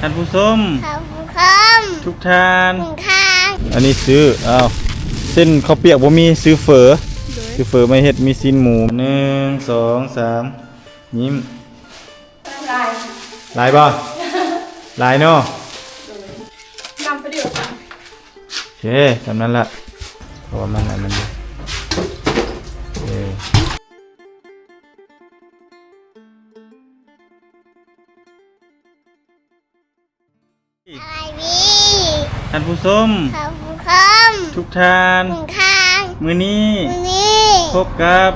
ທ່ານຜູ້ຊົມ ທ່ານຜູ້ຊົມ ທຸກທ່ານ ທຸກທ່ານ ອັນນີ້ຊື້ ອ້າວ ເສັ້ນເຂົ້າປຽກບໍ່ມີ ຊື້ເຝີ ໂດຍ ຊື້ເຝີມາເຮັດ ມີຊີ້ນໝູ ໜຶ່ງ ສອງ ສາມ ຍິ້ມ ຫຼາຍ ຫຼາຍບໍ່? ຫຼາຍເນາະ ໂດຍ ນຳໄປເດີ ໂອເຄ ສ່ຳນັ້ນລະ ເພາະວ່າມັນ ອັນນັ້ນຢູ່ ໂອເຄ. ສະບາຍດີ ທ່ານຜູ້ຊົມ ທ່ານຜູ້ຊົມ ທຸກທ່ານ ທຸກທ່ານ ມື້ນີ້ ມື້ນີ້ ພົບກັບ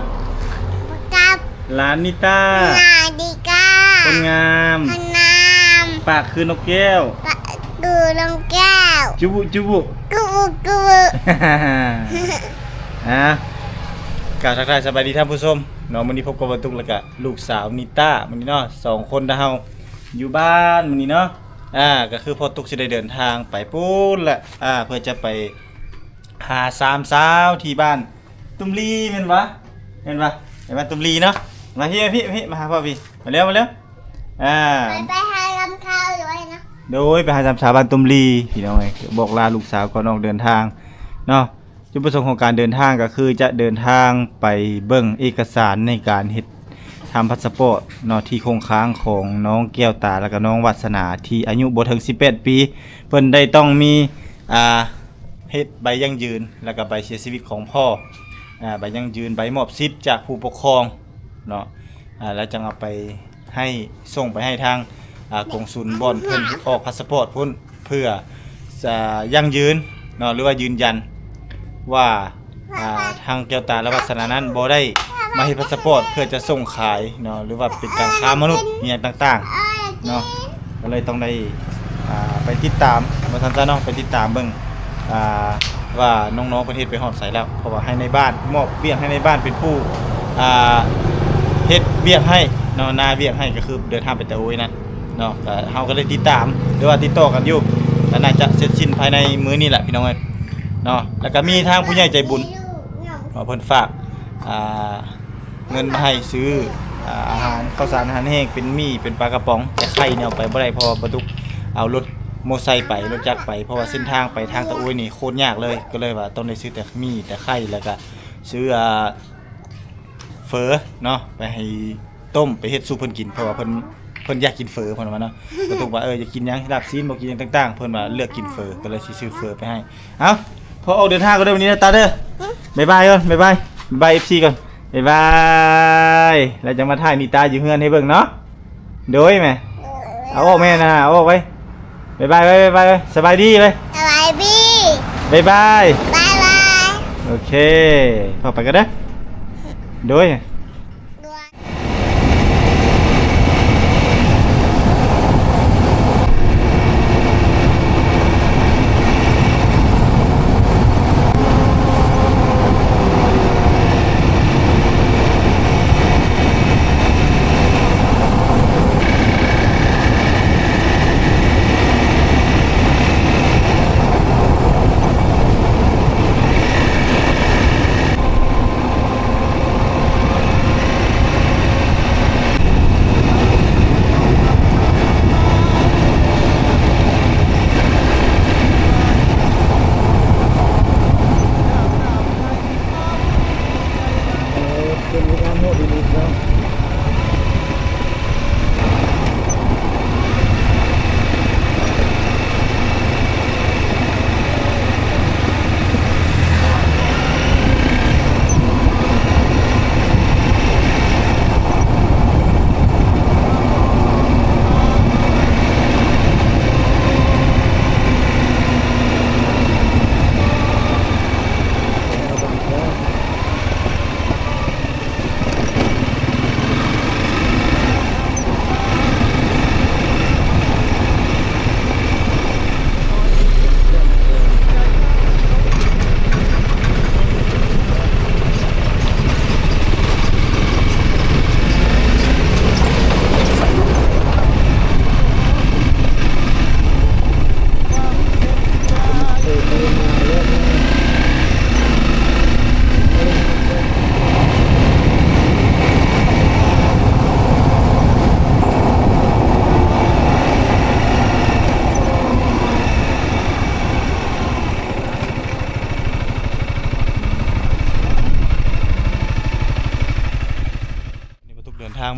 ພົບກັບ ຫຼານນິຕາ ຫຼານນິຕາ ຄົນງາມ ຄົນງາມ ປາກຄືນົກແກ້ວ ປາກຄືນົກແກ້ວ ຈຸບຸ ຈຸບຸ ກຸບຸ ກຸບຸ ອ່າ ກາບທັກທາຍສະບາຍດີທ່ານຜູ້ຊົມເນາະ ມື້ນີ້ພົບກັບບ່າວຕຸກ ແລ້ວກະລູກສາວນິຕາ ມື້ນີ້ເນາະ ສອງຄົນເຮົາ ຢູ່ບ້ານມື້ນີ້ເນາະ ອ່າ ກໍຄືພໍ່ຕຸກຊິໄດ້ເດີນທາງໄປພຸ້ນແຫຼະ ອ່າ ເພື່ອຈະໄປຫາສາມສາວທີ່ບ້ານຕຸ່ມລີ ແມ່ນບໍ່? ແມ່ນບໍ່? ໄປບ້ານຕຸ່ມລີເນາະ ມາພີ່ ມາພີ່ ມາພີ່ ມາຫາພໍ່ພີ່ ມາເລັວ ມາເລັວ ອ່າ ໄປ ໄປຫາສາມສາວຢູ່ໄວເນາະ ໂດຍ ໄປຫາສາມສາວບ້ານຕຸ່ມລີ ພີ່ນ້ອງເອີຍ ບອກລາລູກສາວກ່ອນອອກເດີນທາງເນາະ. ຈຸດປະສົງຂອງການເດີນທາງກໍຄືຈະເດີນທາງໄປເບິ່ງເອກະສານໃນການເຮັດທຳພາສະປອດເນາະ ທີ່ຄົງຄ້າງຂອງນ້ອງແກ້ວຕາ ແລ້ວກໍນ້ອງວາດສະໜາ ທີ່ອາຍຸບໍ່ເຖິງສິບແປດປີ ເພິ່ນໄດ້ຕ້ອງມີ ອ່າ ເຮັດໃບຢັ້ງຢືນ ແລ້ວກໍໃບເສຍຊີວິດຂອງພໍ່ ອ່າ ໃບຢັ້ງຢືນ ໃບມອບສິດຈາກຜູ້ປົກຄອງເນາະ ອ່າ ແລ້ວຈັ່ງເອົາໄປ ໃຫ້ສົ່ງໄປໃຫ້ທາງ ອ່າ ກົງສຸນບ່ອນເພິ່ນອອກພາສະປອດພຸ້ນ ເພື່ອ ອ່າ ຢັ້ງຢືນເນາະ ຫຼືວ່າຢືນຢັນວ່າ ອ່າ ທາງແກ້ວຕາ ແລະ ວາດສະໜານັ້ນບໍ່ໄດ້ມາເຮັດພາສະປອດເພື່ອຈະສົ່ງຂາຍເນາະ ຫຼືວ່າເປັນການຄ້າມະນຸດອີ່ຫຍັງຕ່າງໆເນາະ ກໍເລີຍຕ້ອງໄດ້ ອ່າ ໄປຕິດຕາມ ວ່າຊັ້ນຊະເນາະ ໄປຕິດຕາມເບິ່ງ ອ່າ ວ່ານ້ອງໆເພິ່ນເຮັດໄປຮອດໃສແລ້ວ ເພາະວ່າໃຫ້ນາຍບ້ານ ມອບວຽກໃຫ້ນາຍບ້ານເປັນຜູ້ ອ່າ ເຮັດວຽກໃຫ້ເນາະ ນາວຽກໃຫ້ ກໍຄືເດີນທາງໄປຕາໂອຍນັ້ນເນາະ ກໍເຮົາກໍໄດ້ຕິດຕາມ ຫຼືວ່າຕິດຕໍ່ກັນຢູ່ ກໍໜ້າຈະເສັດສິ້ນພາຍໃນມື້ນີ້ແຫຼະ ພີ່ນ້ອງເອີຍເນາະ ແລ້ວກໍມີທາງຜູ້ໃຫຍ່ໃຈບຸນເນາະ ເພິ່ນຝາກ ອ່າ ເງິນມາໃຫ້ຊື້ ອ່າ ອາຫານ ເຂົ້າສານອາຫານແຫ້ງ ເປັນໝີ່ ເປັນປາກະປ໋ອງ ແຕ່ໄຂ່ນີ້ເອົາໄປບໍ່ໄດ້ ເພາະວ່າບໍ່ຕຸກເອົາລົດມໍໄຊໄປ ລົດຈັກໄປ ເພາະວ່າເສັ້ນທາງໄປທາງຕາໂອຍນີ້ໂຄດຍາກເລີຍ ກໍເລີຍວ່າຕ້ອງໄດ້ຊື້ແຕ່ໝີ່ ແຕ່ໄຂ່ ແລ້ວກະຊື້ ອ່າ ເຝີເນາະ ໄປໃຫ້ຕົ້ມ ໄປເຮັດສູ່ເພິ່ນກິນ ເພາະວ່າເພິ່ນ ເພິ່ນຢາກກິນເຝີ ເພິ່ນວ່າເນາະ ບໍ່ຕຸກວ່າ ເອີ ຢາກກິນຫຍັງ ລາບຊີ້ນ ບໍ່ກິນຫຍັງຕ່າງໆ ເພິ່ນວ່າເລືອກກິນເຝີ ກໍເລີຍຊິຊື້ເຝີໄປໃຫ້ ເອົ້າ ພໍ່ອອກເດີນທາງກ່ອນເດີ ມື້ນີ້ເດີ ຕາເດີ ບາຍບາຍກ່ອນ ບາຍບາຍ ບາຍບາຍ ເອັຟຊີ ກ່ອນ ບາຍບາຍ ແລ້ວຈັ່ງມາຖ່າຍນິຕາຢູ່ເຮືອນໃຫ້ເບິ່ງເນາະ ໂດຍແມ່ ເອົາອອກແມ່ນະ ເອົາອອກໄວ້ ບາຍບາຍ ບາຍບາຍ ສະບາຍດີໄວ້ ສະບາຍດີ ບາຍບາຍ ບາຍບາຍ ໂອເຄ ພໍ່ໄປກ່ອນເດີ ໂດຍ.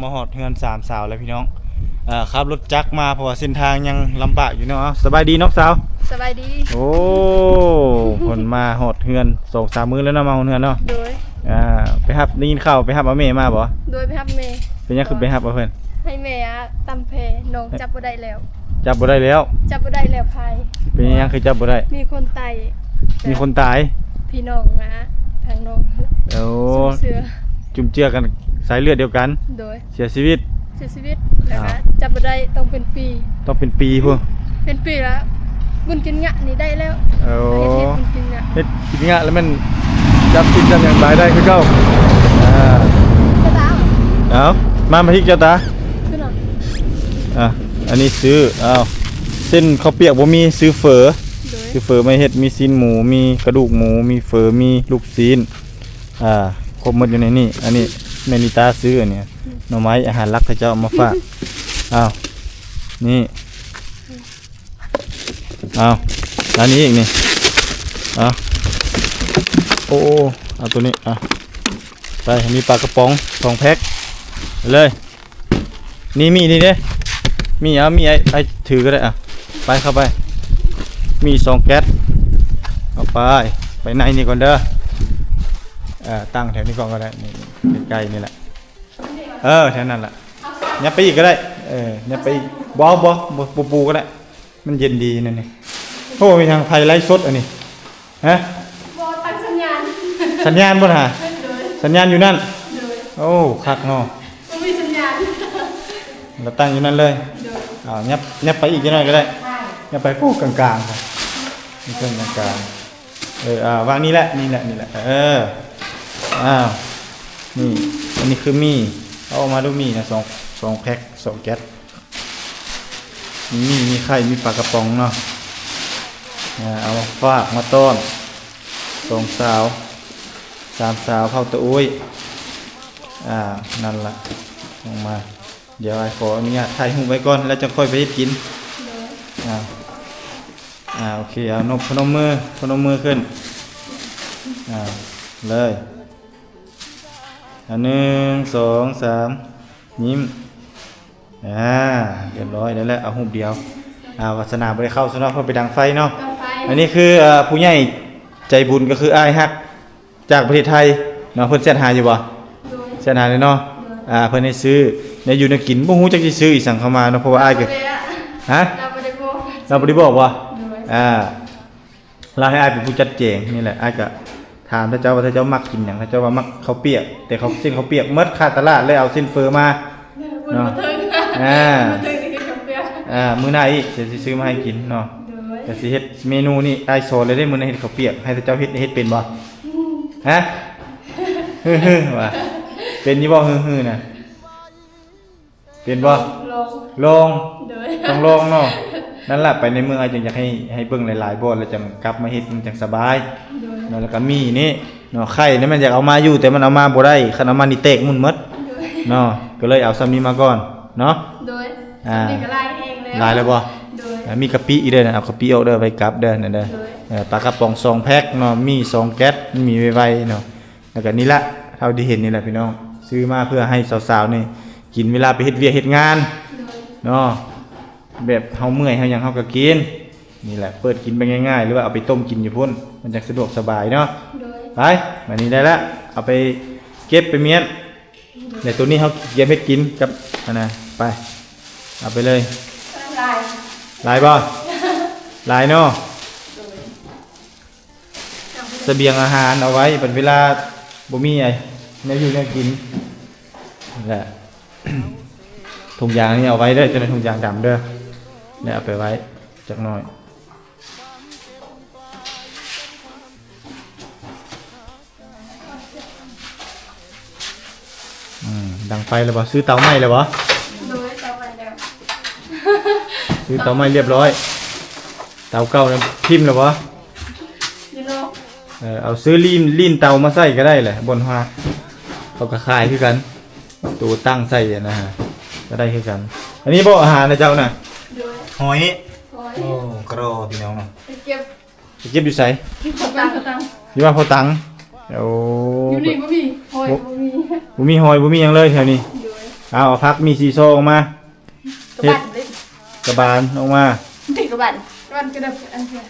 ມາຮອດເຮືອນສາມສາວແລ້ວພີ່ນ້ອງ. ເອີ ຂັບລົດຈັກມາ ເພາະວ່າເສັ້ນທາງຍັງລຳບາກຢູ່ເນາະ. ເອົາ ສະບາຍດີນ້ອງສາວ. ສະບາຍດີ. ໂອ້ ເພິ່ນມາຮອດເຮືອນສອງສາມມື້ແລ້ວເນາະ ມາຮອດເຮືອນເນາະ. ໂດຍ. ອ່າ ໄປຮັບ ໄດ້ຍິນຂ່າວໄປຮັບເອົາແມ່ມາບໍ່? ໂດຍ ໄປຮັບແມ່. ເປັນຫຍັງຄືໄປຮັບເອົາເພິ່ນ? ໃຫ້ແມ່ຕຳແພ ນ້ອງຈັບບໍ່ໄດ້ແລ້ວ. ຈັບບໍ່ໄດ້ແລ້ວ? ຈັບບໍ່ໄດ້ແລ້ວພາຍ. ເປັນຫຍັງຄືຈັບບໍ່ໄດ້? ມີຄົນຕາຍ. ມີຄົນຕາຍ? ພີ່ນ້ອງນະ ທາງນ້ອງ. ໂອ້ ຈຸ້ມເຈືອ ຈຸ້ມເຈືອກັນ ສາຍເລືອດດຽວກັນ. ໂດຍ. ເສຍຊີວິດ. ເສຍຊີວິດ ແລ້ວກໍ ອ້າວ ຈັບບໍ່ໄດ້ ຕ້ອງເປັນປີ. ຕ້ອງເປັນປີພຸ້ນ. ເປັນປີລະ ບຸນກິນງະນີ້ໄດ້ແລ້ວ. ໂອ້ ເຮັດ ເຮັດບຸນກິນງະ ເຮັດກິນງະແລ້ວແມ່ນຈັບສິນຈັບຫຍັງຕາຍໄດ້ຄືເກົ່າ. ອ່າ ເຈົ້າຕາ ເອົາ ມາ ມາທີ່ເຈົ້າຕາ. ຄືນະ ອ່ະ ອັນນີ້ຊື້ ເອົາ ເສັ້ນເຂົ້າປຽກບໍ່ມີ ຊື້ເຝີ. ໂດຍ. ຊື້ເຝີມາເຮັດ ມີຊີ້ນໝູ ມີກະດູກໝູ ມີເຝີ ມີລູກຊີ້ນ ອ່າ ຄົບໝົດຢູ່ໃນນີ້. ອັນນີ້ແມ່ນິຕາຊື້ ອັນນີ້ ໜໍ່ໄມ້ ອາຫານຫຼັກເຂົາເຈົ້າເອົາມາຝາກ. ອ້າວ ນີ້ ອ້າວ ອັນນີ້ອີກນີ້. ອ້າວ ໂອ້ ເອົາໂຕນີ້ ອ່ະ ໄປ ມີປາກະປ໋ອງສອງແພັກ ໄປເລີຍ. ນີ້ ມີນີ້ເດ້ ມີ ເອົາ ມີ ອ້າຍ ອ້າຍຖືກໍໄດ້. ອ່ະ ໄປ ເຂົ້າໄປ ມີສອງແກັດ. ເອົາໄປ ໄປໃນນີ້ກ່ອນເດີ. ເອີ ຕັ້ງແຖວນີ້ກ່ອນກໍໄດ້ ນີ້ ໃກ້ໆນີ້ແຫຼະ. ເອີ ແຖວນັ້ນລະ ຍັບໄປອີກກໍໄດ້. ເອີ ຍັບໄປອີກ. ບໍ່ ບໍ່ ບໍ່ ບໍ່ປູກໍໄດ້ ມັນເຢັນດີນັ້ນນີ້. ໂອ້ ມີທາງໄຟໄລຟ໌ສົດອັນນີ້. ຮະ? ບໍ່ ຕັ້ງສັນຍານ. ສັນຍານບໍ່ນະ? ໂດຍ. ສັນຍານຢູ່ນັ້ນ? ໂດຍ. ໂອ້ ຄັກເນາະ ບໍ່ມີສັນຍານ ລະຕັ້ງຢູ່ນັ້ນເລີຍ. ໂດຍ. ອ້າວ ຍັບ ຍັບໄປອີກຈັກໜ້ອຍກໍໄດ້. ຍັບໄປພຸ້ນກາງໆ ນີ້ເພິ່ນກາງໆ. ເອີ ອ່າ ວາງນີ້ແຫຼະ ນີ້ແຫຼະ ນີ້ແຫຼະ. ເອີ ອ້າວ ນີ້ ອັນນີ້ຄືໝີ່ ເອົາອອກມາດູ ໝີ່ນະ ສອງ ສອງແພັກ ສອງແກັດ. ມີໝີ່ ມີໄຂ່ ມີປາກະປ໋ອງເນາະ. ອ່າ ເອົາມາຝາກມາຕ້ອນສອງສາວ ສາມສາວເຜົ່າຕາໂອ້ຍ. ອ່າ ນັ້ນລະ ອອກມາ. ດຽວອ້າຍຂໍອະນຸຍາດຖ່າຍຮູບໄວ້ກ່ອນ ແລ້ວຈັ່ງຄ່ອຍໄປເຮັດກິນ. ໂດຍ. ອ່າ ອ່າ ໂອເຄ ເອົາ ນົບ ພະນົມມື ພະນົມມືຂຶ້ນ. ອ່າ ເລີຍ. ອ່າ ໜຶ່ງ ສອງ ສາມ ຍິ້ມ. ອ່າ ຮຽບຮ້ອຍ ໄດ້ແລ້ວ ເອົາຮູບດຽວ. ອ່າ ວາສະໜາບໍ່ໄດ້ເຂົ້າຊະເນາະ ເພິ່ນໄປດັງໄຟເນາະ. ດັງໄຟ. ອັນນີ້ຄື ເອີ ຜູ້ໃຫຍ່ໃຈບຸນ ກໍຄືອ້າຍຮັກຈາກປະເທດໄທເນາະ. ເພິ່ນແຊັດຫາຢູ່ບໍ່? ໂດຍ. ແຊັດຫາເລີຍເນາະ. ໂດຍ. ອ່າ ເພິ່ນໃຫ້ຊື້ແນວຢູ່ແນວກິນ ບໍ່ຮູ້ຈັກຊິຊື້ອີ່ສັງເຂົ້າມາເນາະ ເພາະວ່າອ້າຍກໍ ຮະ? ລາວບໍ່ໄດ້ບອກ ລາວບໍ່ໄດ້ບອກບໍ່? ໂດຍ. ອ່າ ລາວໃຫ້ອ້າຍເປັນຜູ້ຈັດແຈງນີ້ແຫຼະ. ອ້າຍກໍຖາມເຂົາເຈົ້າວ່າ ເຂົາເຈົ້າມັກກິນຫຍັງ ເຂົາເຈົ້າວ່າມັກເຂົ້າປຽກ ແຕ່ເຂົາ ເສັ້ນເຂົ້າປຽກໝົດຄາດຕະຫຼາດ ເລີຍເອົາເສັ້ນເຝີມາເນາະ. ອ່າ ມື້ໜ້າອີກຊິຊື້ມາໃຫ້ກິນເນາະ. ໂດຍ. ກໍຊິເຮັດເມນູນີ້ ອ້າຍສອນແລ້ວເດ້ ມື້ໜ້າເຮັດເຂົ້າປຽກ ໃຫ້ເຂົາເຈົ້າເຮັດ ເຮັດເປັນບໍ່? ຮະ? ເຮີໆ ວ່າ ເປັນຢູ່ບໍ່? ເຮີໆ ນະ ເປັນບໍ່? ລອງ ລອງ. ໂດຍ. ຕ້ອງລອງເນາະ. ນັ້ນລະ ໄປໃນເມືອງ ອ້າຍຈຶ່ງຢາກໃຫ້ ໃຫ້ເບິ່ງຫຼາຍໆບ່ອນ ແລ້ວຈັ່ງກັບມາເຮັດ ມັນຈັ່ງສະບາຍ. ໂດຍ. ເນາະ ແລ້ວກໍໝີ່ນີ້ເນາະ ໄຂ່ນີ້ມັນຢາກເອົາມາຢູ່ ແຕ່ມັນເອົາມາບໍ່ໄດ້ ຄັນເອົາມານີ້ແຕກໝຸ່ນໝົດ. ໂດຍ. ເນາະ ກໍເລີຍເອົາສ່ຳນີ້ມາກ່ອນເນາະ. ໂດຍ. ອ່າ ສ່ຳນີ້ກໍຫຼາຍແຮງແລ້ວ ຫຼາຍແລ້ວບໍ່? ໂດຍ. ອ່າ ມີກະປິອີກເດີນະ ເອົາກະປິອອກເດີ ໄວ້ກັບເດີນະເດີ. ໂດຍ. ເອີ ປາກະປ໋ອງສອງແພັກເນາະ ໝີ່ສອງແກັດ ມີໄວໆເນາະ. ແລ້ວກໍນີ້ລະ ເທົ່າທີ່ເຫັນນີ້ແຫຼະພີ່ນ້ອງ ຊື້ມາເພື່ອໃຫ້ສາວໆນີ້ກິນເວລາໄປເຮັດວຽກເຮັດງານ. ໂດຍ. ເນາະ ແບບເຮົາເມື່ອຍເຮົາຫຍັງເຮົາກໍກິນ. ນີ້ແຫຼະ ເປີດກິນໄປງ່າຍໆ ຫຼືວ່າເອົາໄປຕົ້ມກິນຢູ່ພຸ້ນ ມັນຈັ່ງສະດວກສະບາຍເນາະ. ໂດຍ. ໄປ ບາດນີ້ໄດ້ລະ ເອົາໄປເກັບໄປມ້ຽນ. ແລ້ວໂຕນີ້ເຮົາກຽມເຮັດກິນກັບອັນນະ ໄປ ເອົາໄປເລີຍ. ຫຼາຍ ຫຼາຍບໍ່? ຫຼາຍເນາະ. ໂດຍ. ສະບຽງອາຫານເອົາໄວ້ບັດເວລາບໍ່ມີແນວຢູ່ແນວກິນ. ແລະ ຖົງຢາງນີ້ເອົາໄວ້ເດີ ເຈົ້າໜ້າ ຖົງຢາງດຳເດີ ແລະ ເອົາໄປໄວ້ຈັກໜ້ອຍ. ອືມ ດັງໄຟແລ້ວບໍ່? ຊື້ເຕົາໃໝ່ແລ້ວບໍ່? ໂດຍ ເຕົາໃໝ່ແລ້ວ. ຊື້ເຕົາໃໝ່ລຽບຮ້ອຍ. ເຕົາເກົ່ານັ້ນຖິ້ມແລ້ວບໍ່? ຢູ່ນອກ. ເອີ ເອົາ ຊື້ລີ້ນ ລີ້ນເຕົາມາໃສ່ກໍໄດ້ແຫຼະ ບ່ອນຫາ ເຂົາກໍຂາຍຄືກັນ ໂຕຕັ້ງໃສ່ຫັ້ນນະ ກໍໄດ້ຄືກັນ. ອັນນີ້ບໍ່ອາຫານນະເຈົ້ານະ? ໂດຍ. ຫອຍ. ຫອຍ. ໂອ້ ກະລໍ ພີ່ນ້ອງເນາະ. ໄປເກັບ ໄປເກັບຢູ່ໃສ? ຢູ່ບ້ານພໍ່ຕັງ. ຢູ່ບ້ານພໍ່ຕັງ. ໂອ້ ຢູ່ນີ້ບໍ່ມີຫອຍ ບໍ່ ບໍ່ມີ ບໍ່ມີຫອຍ ບໍ່ມີຫຍັງເລີຍແຖວນີ້. ໂດຍ. ເອົາ ເອົາຜັກມີສີຊອງອອກມາ ກະບານເດ້ ກະບານອອກມາ ຕິກະບານ ກະບານກະດັບອັນເທື່ອ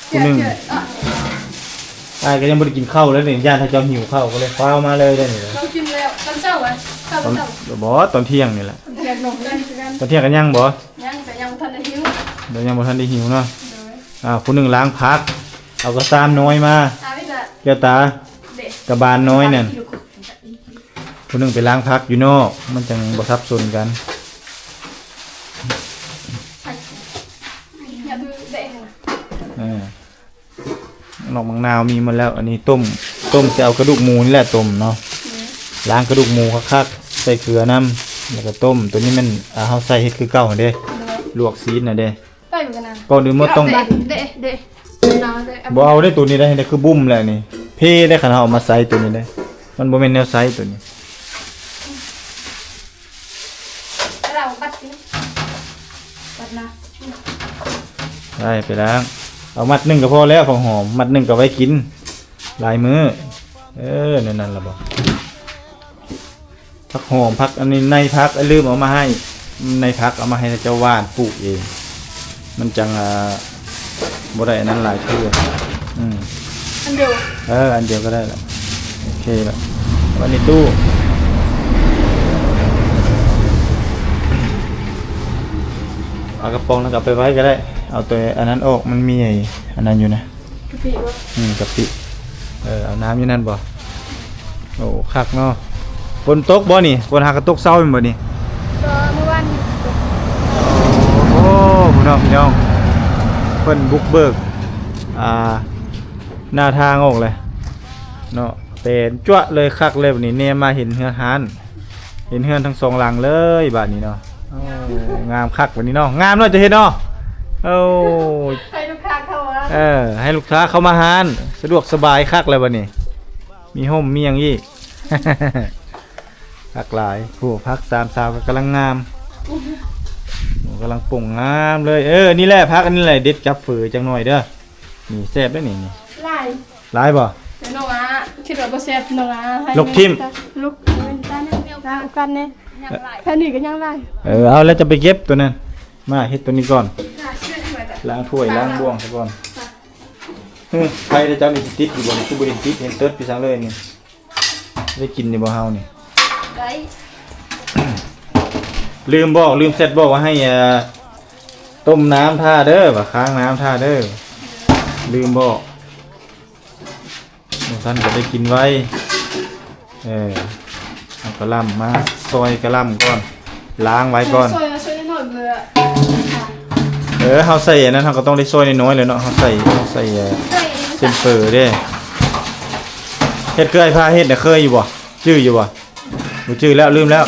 ຜູ້ໜຶ່ງ ເທື່ອ ອ້າຍກະຍັງບໍ່ໄດ້ກິນເຂົ້າເລີຍນີ້ ຢ້ານເຂົາເຈົ້າຫິວເຂົ້າ ກະເລີຍຟ້າວມາເລີຍເດ້ນີ້ ເຮົາກິນແລ້ວຕອນເຊົ້າຫວາ ເຂົ້າຕອນເຊົ້າ ບໍ່ ຕອນທ່ຽງນີ້ແຫຼະ ຕອນທ່ຽງນອນຄືກັນ ຕອນທ່ຽງກະຍັງບໍ່ ຍັງ ກະຍັງບໍ່ທັນໄດ້ຫິວ ກະຍັງບໍ່ທັນໄດ້ຫິວເນາະ ໂດຍ ອ່າ ຜູ້ໜຶ່ງລ້າງຜັກ ເອົາກະຊາມນ້ອຍມາ ແກ້ວຕາ ກະບານນ້ອຍນັ້ນ ຜູ້ໜຶ່ງໄປລ້າງຜັກຢູ່ນອກ ມັນຈັ່ງບໍ່ສັບສົນກັນ ເອີ ໝາກນາວມີໝົດແລ້ວ ອັນນີ້ຕົ້ມ ຕົ້ມຊິເອົາກະດູກໝູນີ້ແຫຼະຕົ້ມເນາະ ລ້າງກະດູກໝູຄັກໆ ໃສ່ເກືອນຳ ແລ້ວກະຕົ້ມ ໂຕນີ້ແມ່ນ ອ່າ ເຮົາໃສ່ເຮັດຄືເກົ່າຫັ້ນເດ້ ລວກຊີ້ນນະເດ້ ກ່ອນອື່ນໝົດຕ້ອງ ເດ້ ເດ້ ບໍ່ເອົາເດ້ ໂຕນີ້ໄດ້ ຄືບຸ້ມແຫຼະນີ້ ເພເດ້ ຄັນເຮົາເອົາມາໃສ່ໂຕນີ້ເດ້ ມັນບໍ່ແມ່ນແນວໃຊ້ໂຕນີ້ ໄປລ້າງ ໄປລ້າງ ເອົາມັດໜຶ່ງກະພໍແລ້ວ ຜັກຫອມ ມັດໜຶ່ງກະໄວ້ກິນຫຼາຍມື້ ເອີ ແນວນັ້ນລະບໍ ຜັກຫອມ ຜັກອັນນີ້ ໃນຜັກ ລືມເອົາມາໃຫ້ ໃນຜັກເອົາມາໃຫ້ເຈົ້າຫວ່ານ ປູກເອງ ມັນຈັ່ງ ອ່າ ບໍ່ໄດ້ອັນນັ້ນຫຼາຍເທື່ອ ອືມ ອັນດຽວ ເອີ ອັນດຽວກະໄດ້ລະ ໂອເຄລະ ໄວ້ໃນຕູ້ ເອົາກະປ໋ອງນັ້ນກະໄປໄວ້ກະໄດ້ ເອົາແຕ່ອັນນັ້ນອອກ ມັນມີໄອ້ອັນນັ້ນຢູ່ນະ ກະປິບໍ່ ອືມ ກະປິ ເອີ ເອົານ້ຳຢູ່ນັ້ນບໍ່ ໂອ້ ຄັກເນາະ ຝົນຕົກບໍ່ນີ້ ຝົນຫາກະຕົກເຊົ້າແມ່ນບໍ່ນີ້ ກໍມື້ວານນີ້ຕົກ ໂອ້ ພຸ້ນເນາະພີ່ນ້ອງ ເພິ່ນບຸກເບີກ ອ່າ ໜ້າທາງອອກເລີຍເນາະ ແປນຈັ້ວະເລີຍ ຄັກເລີຍບາດນີ້ ແນມມາເຫັນເຮືອນຮ້ານ ເຫັນເຮືອນທັງສອງຫຼັງເລີຍບາດນີ້ເນາະ ໂອ້ ງາມຄັກບາດນີ້ເນາະ ງາມເນາະ ເຈົ້າເຮັດເນາະ ໂອ້ ໃຫ້ລູກຄ້າເຂົ້າມາ ເອີ ໃຫ້ລູກຄ້າເຂົ້າມາຮ້ານ ສະດວກສະບາຍຄັກແລ້ວບາດນີ້ ມີຮົ່ມມີຫຍັງອີກ ຄັກຫຼາຍ ໂອ້ ຜັກສາມສາວກະກຳລັງງາມ ໂອ້ ກຳລັງປົ່ງງາມເລີຍ ເອີ ນີ້ແຫຼະ ຜັກອັນນີ້ແຫຼະ ເດັດກັບເຝີຈັກໜ່ອຍເດີ ນີ້ແຊບເດ້ນີ້ ນີ້ ຫຼາຍ ຫຼາຍບໍ່? ນ້ອງອາ ຄິດວ່າບໍ່ແຊບ ນ້ອງອາໃຫ້ ລົກຖິ້ມ ລົກ ເອີ ກັນແນ່ ແຖວນີ້ກະຍັງຫຼາຍ ເອີ ເອົາແລ້ວຈະໄປເກັບໂຕນັ້ນ ມາເຮັດໂຕນີ້ກ່ອນ ລ້າງຖ້ວຍລ້າງບ່ວງຊະກ່ອນ ເອີ ໄຟເຈົ້ານີ້ຊິຕິດຢູ່ບໍ່ນີ້ ຄືບໍ່ເຫັນຕິດ ເຫັນເຕີດໄປຊັ້ນເລີຍນີ້ ໄດ້ກິນຢູ່ບໍ່ເຮົານີ້ ໄດ້ ລືມບອກ ລືມແຊັດບອກວ່າໃຫ້ ເອີ ຕົ້ມນ້ຳຖ້າເດີ ວ່າຄ້າງນ້ຳຖ້າເດີ ລືມບອກ ຈັ່ງຊັ້ນກະໄດ້ກິນໄວ ເອີ ເອົາກະຫຼ່ຳມາ ຊອຍກະຫຼ່ຳກ່ອນ ລ້າງໄວ້ກ່ອນ ຊອຍ ຊອຍນ້ອຍໆ ເບື່ອ ເອີ ເຮົາໃສ່ອັນນັ້ນ ເຮົາກະຕ້ອງໄດ້ຊອຍນ້ອຍໆ ແຫຼະເນາະ ເຮົາໃສ່ ເຮົາໃສ່ ເອີ ເສັ້ນເຝີເດ້ ເຮັດຄືອ້າຍພາເຮັດນະ ເຄີຍຢູ່ບໍ່? ຈື່ຢູ່ບໍ່? ບໍ່ຈື່ແລ້ວ ລືມແລ້ວ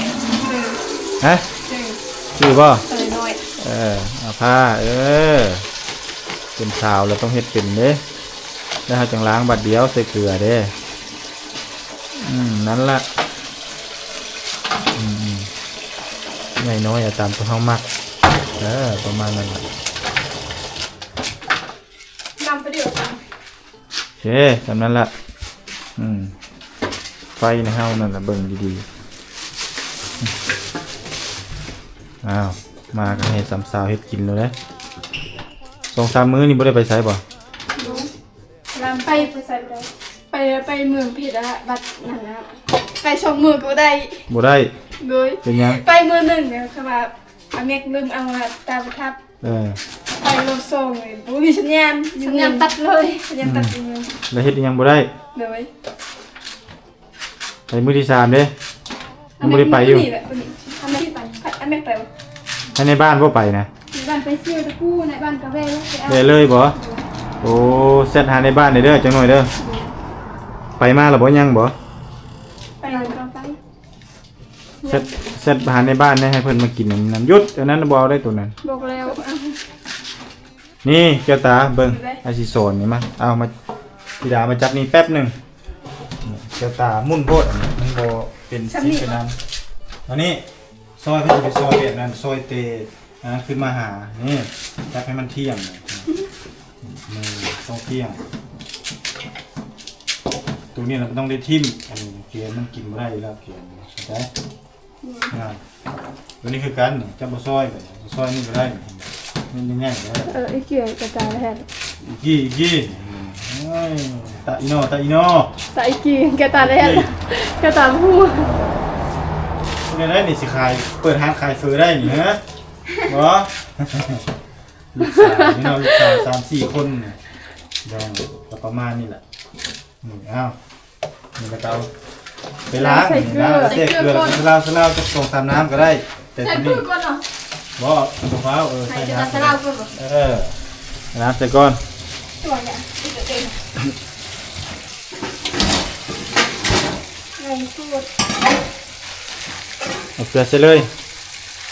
ຈື່ ຮະ? ຈື່ ຈື່ບໍ່? ເອີ ນ້ອຍ ເອີ ເອົາພາ ເອີ ເປັນສາວແລ້ວຕ້ອງເຮັດເປັນເດ້ ແລ້ວເຮົາຈັ່ງລ້າງບາດດຽວໃສ່ເກືອເດ້ ອືມ ນັ້ນລະ ອືມ ໃຫຍ່ນ້ອຍເອົາຕາມໂຕເຮົາມັກ ເອີ ປະມານນັ້ນລະ ນຳໄປດຽວກັນ ເຄ ສ່ຳນັ້ນລະ ອືມ ໄຟໃນເຮົານັ້ນລະ ເບິ່ງດີໆ ອ້າວ ມາກະໃຫ້ສາມສາວເຮັດກິນໂລດເດ້ ສອງສາມມື້ນີ້ບໍ່ໄດ້ໄປໃສບໍ່? ບໍ່ ໄປ ໄປໃສບໍ່ໄດ້ ໄປ ໄປເມືອງເພັດອະ ບັດນັ້ນນະ ໄປສອງມື້ກະບໍ່ໄດ້ ບໍ່ໄດ້ ໂດຍ ເປັນຫຍັງ? ໄປມື້ໜຶ່ງນະ ຄືວ່າ ອາແມັກລືມເອົາຕາປະທັບ ເອີ ໄປລອບສອງເລີຍ ບໍ່ມີສັນຍານ ສັນຍານຕັດເລີຍ ສັນຍານຕັດ ອືມ ເລີຍ ແລ້ວເຮັດອີ່ຫຍັງບໍ່ໄດ້ ໂດຍ ໄປມື້ທີສາມເດ້ ຍັງບໍ່ໄດ້ໄປຢູ່ ມື້ນີ້ແຫຼະ ມື້ນີ້ ອາແມັກໄປ ອາແມັກໄປບໍ່ ໃຫ້ໃນບ້ານບໍ່ໄປນະ ໃນບ້ານໄປຊິວຕະກູ ໃນບ້ານກະແວ່ ແວ່ເລີຍບໍ່ ໂດຍ ໂອ້ ແຊັດຫາໃນບ້ານແດ່ເດີ ຈັກໜ້ອຍເດີ ໂດຍ ໄປມາລະບໍ່ ຍັງບໍ່ ໄປ ໄປ ແຊັດ ແຊັດໄປຫາໃນບ້ານແດ່ ໃຫ້ເພິ່ນມາກິນອັນນັ້ນ ຢຸດ ອັນນັ້ນບໍ່ເອົາໄດ້ໂຕນັ້ນ ບອກແລ້ວ ນີ້ແກ້ວຕາ ເບິ່ງ ເອົາຊິສອນນີ້ມາ ເອົາມາ ທິດາມາຈັບນີ້ແປັບໜຶ່ງ ແກ້ວຕາໝຸ່ນໂພດ ອັນນີ້ມັນບໍ່ເປັນຊິເປັນອັນ ອັນນີ້ ຊອຍ ເພິ່ນຊິໄປຊອຍແບບນັ້ນ ຊອຍແຕ່ ອ່າ ຂຶ້ນມາຫາ ນີ້ ຈັບໃຫ້ມັນທ່ຽງ ມືຕ້ອງທ່ຽງ ໂຕນີ້ລະກະຕ້ອງໄດ້ຖິ້ມ ອັນນີ້ ກງມັນກິນບໍ່ໄດ້ຢູ່ແລ້ວ ແກງເຂົ້າໃຈ. ອືມ ອ່າ ຕົວນີ້ຄືກັນນີ້ ຈະບໍ່ຊອຍກໍໄດ້ ຊອຍນີ້ກໍໄດ້ ນີ້ມັນຍັງໃຫຍ່ກໍໄດ້. ເອີ ອີກກີ້ກະຕາແລ້ວ ອີກກີ້ ອີກກີ້ ໂອ້ຍ ຕາອີໂນ ຕາອີໂນ ຕາອີກກີ້ ກະຕາແລ້ວ ກະຕາບໍ່ຮູ້. ແນວໃດນີ້ຊິຂາຍ ເປີດຮ້ານຂາຍເຝີໄດ້ນີ້ ຮະ? ບໍ່ ລູກສາວນີ້ເນາະ ລູກສາວສາມສີ່ຄົນນີ້ ດອງກໍປະມານນີ້ແຫຼະ. ນີ້ ເອົາ ນີ້ລະກະເອົາໄປລ້າງ ລ້າງ ໃສ່ເກືອ ໃສ່ເກືອ ໃສ່ເກືອ ລາວ ລາວ ລາວ ຈັກສອງສາມນ້ຳກໍໄດ້ ແຕ່ ໃສ່ ຕົວນີ້ ເກືອກ່ອນເນາະ. ບໍ່ ບໍ່ຟ້າວ ເອີ ໃສ່ ໃສ່ນ້ຳ ລາວກ່ອນບໍ່? ເອີ ນ້ຳໃສ່ກ່ອນ. ຕົວເນີ້ຍ ອີກເອງ ໃສ່ສູດ ເອົາເກືອໃສ່ເລີຍ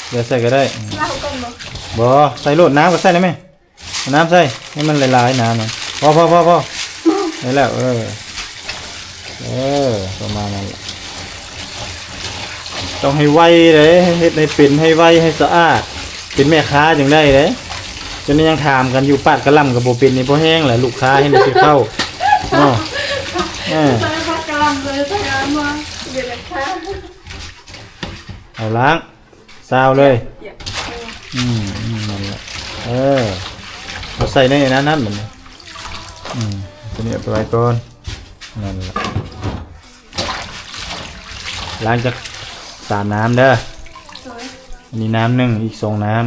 ເກືອໃສ່ກໍໄດ້. ລາວກ່ອນບໍ່? ບໍ່ ໃສ່ໂລດ ນ້ຳກໍໃສ່ໄດ້ແມ່. ເອົານ້ຳໃສ່ໃຫ້ມັນຫຼາຍໆ ນ້ຳນະ ພໍໆໆ ໄດ້ແລ້ວ. ເອີ ເອີ ປະມານນັ້ນແຫຼະ ຕ້ອງໃຫ້ໄວເດ້ ເຮັດໃຫ້ເປັນ ໃຫ້ໄວ ໃຫ້ສະອາດ ເປັນແມ່ຄ້າຈັ່ງໄດ້ເດ້. ຈົນນີ້ຍັງຖາມກັນຢູ່ ປາດກະຫຼ່ຳກໍບໍ່ເປັນນີ້ ພໍແຮງແຫຼະ ລູກຄ້າເຮັດໃຫ້ຊິເຂົ້າເນາະ. ເອີ ປາດກະຫຼ່ຳເລີຍ ປາດກະຫຼ່ຳມາເປັນແມ່ຄ້າ. ເອົາລ້າງ ຊາວເລີຍ ປຽກໆ ເອີ ອືມ ອືມ ນັ້ນແຫຼະ ເອີ ເອົາໃສ່ໃນນັ້ນ ນັ້ນບັດນີ້ ອືມ ຕົວນີ້ເອົາໄປໄວ້ກ່ອນ ນັ້ນແຫຼະ. ລ້າງຈັກສາມນ້ຳເດີ ໂດຍ ອັນນີ້ນ້ຳໜຶ່ງ ອີກສອງນ້ຳ.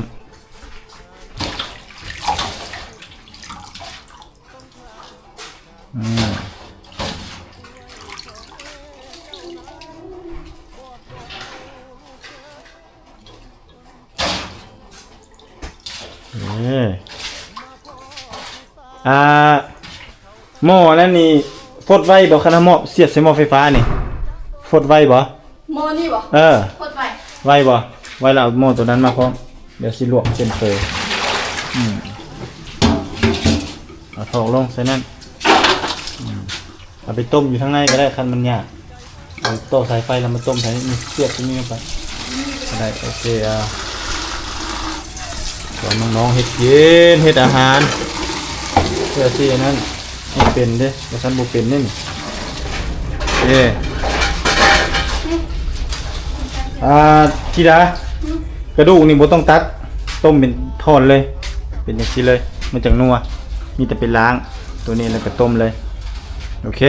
ອືມ ເອີ ອ່າ ໝໍ້ນັ້ນນີ້ຟົດໄວບໍ່? ຄັນເຮົາໝໍ້ສຽບໃສ່ໝໍ້ໄຟຟ້ານີ້ ຟົດໄວບໍ່? ໝໍ້ນີ້ບໍ່? ເອີ ຟົດໄວ ໄວບໍ່? ໄວແລ້ວເອົາໝໍ້ໂຕນັ້ນມາພ້ອມ ດຽວຊິລວກເສັ້ນເຝີ. ອືມ ເອົາຖອກລົງໃສ່ນັ້ນ. ອືມ ເອົາໄປຕົ້ມຢູ່ທາງໃນກໍໄດ້ ຄັນມັນຍາກ ເອົາຕໍ່ສາຍໄຟແລ້ວມາຕົ້ມໃສ່ນີ້ ສຽບຕົວນີ້ລົງໄປກໍໄດ້. ໂອເຄ ອ່າ ສອນນ້ອງໆເຮັດກິນ ເຮັດອາຫານ ເພື່ອຊິອັນນັ້ນ ໃຫ້ເປັນເດ້ ບໍ່ຊັ້ນບໍ່ເປັນເດ້ນີ້. ເອີ ອ່າ ທິດາ ກະດູກນີ້ບໍ່ຕ້ອງຕັດ ຕົ້ມເປັນທ່ອນເລີຍ ເປັນຈັ່ງຊີ້ເລີຍ ມັນຈັ່ງນົວ. ມີແຕ່ໄປລ້າງຕົວນີ້ແລ້ວກະຕົ້ມເລີຍ. ໂອເຄ